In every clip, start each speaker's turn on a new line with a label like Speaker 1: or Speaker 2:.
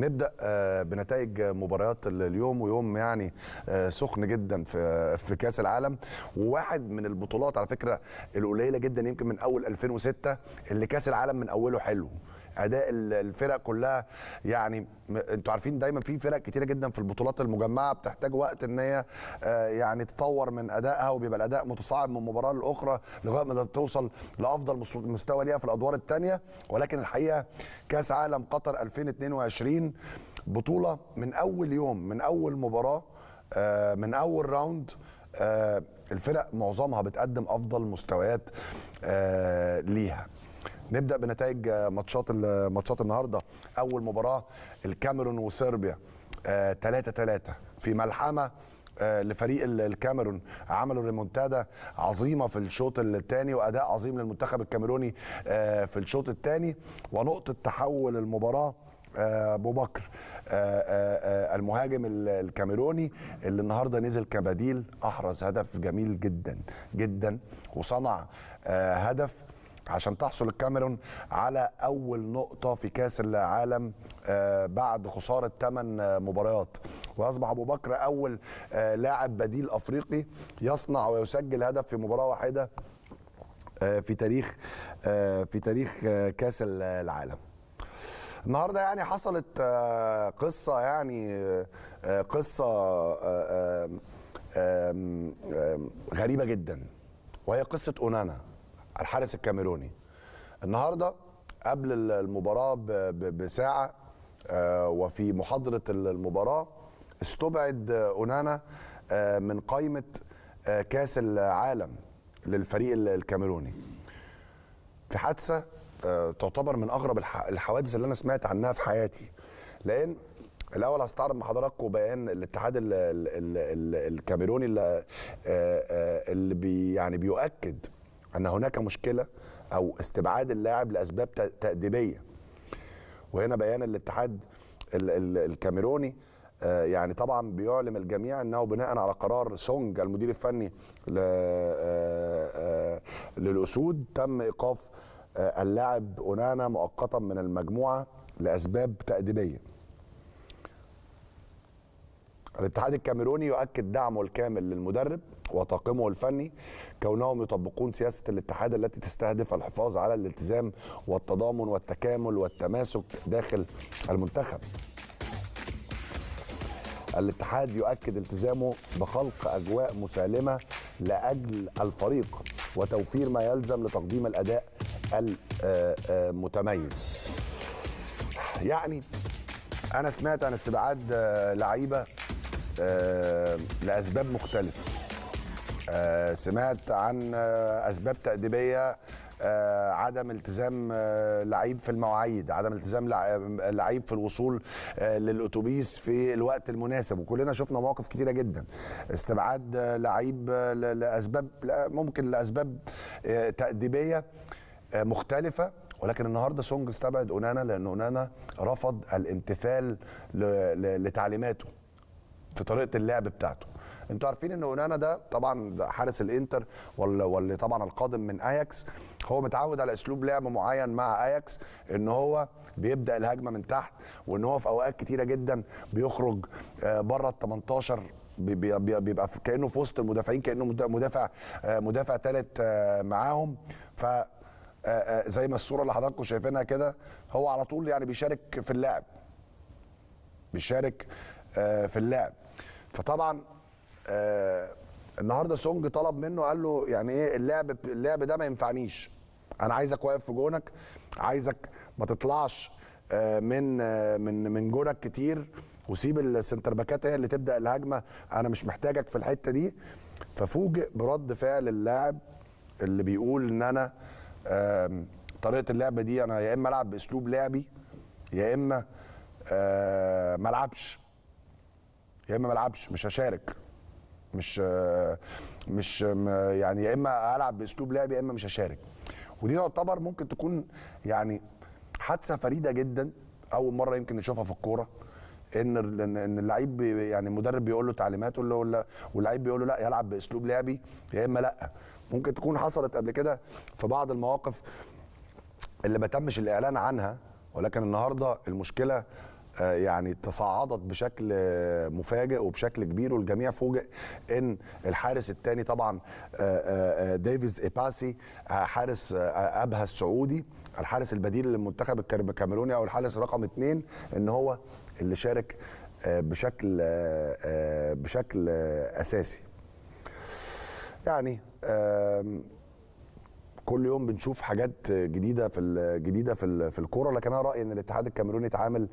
Speaker 1: نبدا بنتائج مباريات اليوم، ويوم يعني سخن جدا في كاس العالم، وواحد من البطولات على فكرة القليلة جدا يمكن من اول 2006 اللي كاس العالم من اوله حلو. اداء الفرق كلها، يعني انتوا عارفين دايما في فرق كتيرة جدا في البطولات المجمعة بتحتاج وقت ان هي يعني تطور من ادائها، وبيبقى الاداء متصاعد من مباراة لاخرى لغاية ما توصل لافضل مستوى ليها في الادوار الثانية. ولكن الحقيقة كاس عالم قطر 2022 بطوله من اول يوم، من اول مباراة، من اول round، الفرق معظمها بتقدم افضل مستويات ليها. نبدا بنتائج ماتشات النهارده. اول مباراة الكاميرون وصربيا 3-3 في ملحمة لفريق الكاميرون. عملوا ريمونتادا عظيمة في الشوط الثاني، واداء عظيم للمنتخب الكاميروني في الشوط الثاني. ونقطة تحول المباراة ابو بكر المهاجم الكاميروني اللي النهارده نزل كبديل، احرز هدف جميل جدا جدا وصنع هدف عشان تحصل الكاميرون على أول نقطة في كأس العالم بعد خسارة 8 مباريات. وأصبح أبو بكر أول لاعب بديل أفريقي يصنع ويسجل هدف في مباراة واحدة في تاريخ كأس العالم. النهارده يعني حصلت قصة، يعني قصة غريبة جدا، وهي قصة أونانا الحارس الكاميروني. النهارده قبل المباراة بساعة وفي محاضرة المباراة استبعد أونانا من قائمة كاس العالم للفريق الكاميروني في حادثه تعتبر من اغرب الحوادث اللي انا سمعت عنها في حياتي. لان الاول هستعرض مع حضراتكم بيان الاتحاد الكاميروني اللي يعني بيؤكد أن هناك مشكلة أو استبعاد اللاعب لأسباب تأديبية. وهنا بيان الاتحاد الكاميروني يعني طبعا بيعلم الجميع أنه بناء على قرار سونج المدير الفني للأسود تم إيقاف اللاعب أونانا مؤقتا من المجموعة لأسباب تأديبية. الاتحاد الكاميروني يؤكد دعمه الكامل للمدرب وطاقمه الفني كونهم يطبقون سياسة الاتحاد التي تستهدف الحفاظ على الالتزام والتضامن والتكامل والتماسك داخل المنتخب. الاتحاد يؤكد التزامه بخلق أجواء مسالمة لأجل الفريق وتوفير ما يلزم لتقديم الأداء المتميز. يعني أنا سمعت عن استبعاد لعيبة لأسباب مختلفة، سمعت عن أسباب تأديبية، عدم التزام لعيب في المواعيد، عدم التزام لعيب في الوصول للأتوبيس في الوقت المناسب، وكلنا شفنا مواقف كتيرة جدا. استبعاد لعيب لأسباب، ممكن لأسباب تأديبية مختلفة. ولكن النهارده سونج استبعد أونانا لأن أونانا رفض الامتثال لتعليماته في طريقه اللعب بتاعته. انتوا عارفين ان أونانا ده طبعا حارس الانتر واللي طبعا القادم من اياكس، هو متعود على اسلوب لعب معين مع اياكس، ان هو بيبدا الهجمة من تحت، وان هو في اوقات كتيرة جدا بيخرج بره ال 18، بيبقى كانه في وسط المدافعين، كانه مدافع ثالث معاهم. ف زي ما الصورة اللي حضراتكم شايفينها كده، هو على طول يعني بيشارك في اللعب، بيشارك في اللعب. فطبعا النهارده سونج طلب منه، قال له يعني ايه اللعب ده ما ينفعنيش، انا عايزك واقف في جونك، عايزك ما تطلعش من من من جونك كتير، وسيب السنتر باكات هي اللي تبدا الهجمة، انا مش محتاجك في الحتة دي. ففوجئ برد فعل اللاعب اللي بيقول ان انا طريقه اللعب دي انا يا اما العب باسلوب لعبي يا اما ما العبش، يا اما ما العبش، مش هشارك، مش مش يعني يا اما العب باسلوب لعبي يا اما مش هشارك. ودي تعتبر ممكن تكون يعني حادثه فريدة جدا، اول مرة يمكن نشوفها في الكورة، ان اللعيب يعني المدرب بيقول له تعليماته واللعيب بيقول له لا يلعب باسلوب لعبي يا اما لا. ممكن تكون حصلت قبل كده في بعض المواقف اللي ما تمش الاعلان عنها، ولكن النهارده المشكلة يعني تصاعدت بشكل مفاجئ وبشكل كبير، والجميع فوجئ ان الحارس الثاني طبعا ديفيز ايباسي حارس ابها السعودي، الحارس البديل للمنتخب الكاميروني او الحارس رقم 2، ان هو اللي شارك بشكل اساسي. يعني كل يوم بنشوف حاجات جديدة في الكورة، لكن انا رايي ان الاتحاد الكاميروني اتعامل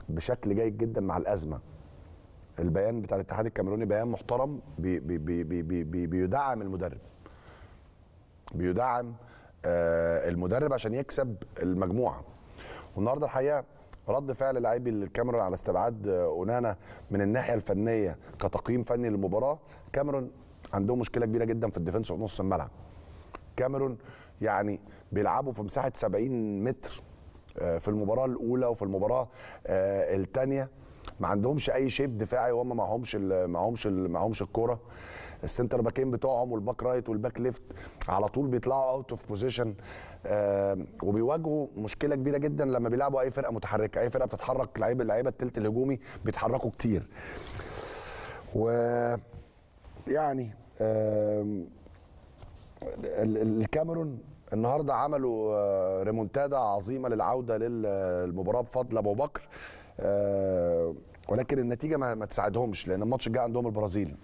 Speaker 1: بشكل جيد جدا مع الازمة. البيان بتاع الاتحاد الكاميروني بيان محترم، بي بي بي بي بي بيدعم المدرب، بيدعم المدرب عشان يكسب المجموعة. والنهارده الحقيقة رد فعل لاعبي الكاميرون على استبعاد اونانا من الناحية الفنية كتقييم فني للمباراة، الكاميرون عندهم مشكلة كبيرة جدا في ال defense ونص الملعب. الكاميرون يعني بيلعبوا في مساحة 70 متر في المباراة الاولى وفي المباراة الثانية، ما عندهمش اي shape دفاعي، وهم معهمش الكورة. ال center باكين بتوعهم وال back right وال back left على طول بيطلعوا out of position، وبيواجهوا مشكلة كبيرة جدا لما بيلعبوا اي فرقه متحركة، اي فرقه بتتحرك، لعيبة الثلث الهجومي بيتحركوا كتير. و يعني الكاميرون النهارده عملوا ريمونتادا عظيمة للعودة للمباراة بفضل ابو بكر، ولكن النتيجة ما تساعدهمش، لان الماتش الجاي عندهم البرازيل.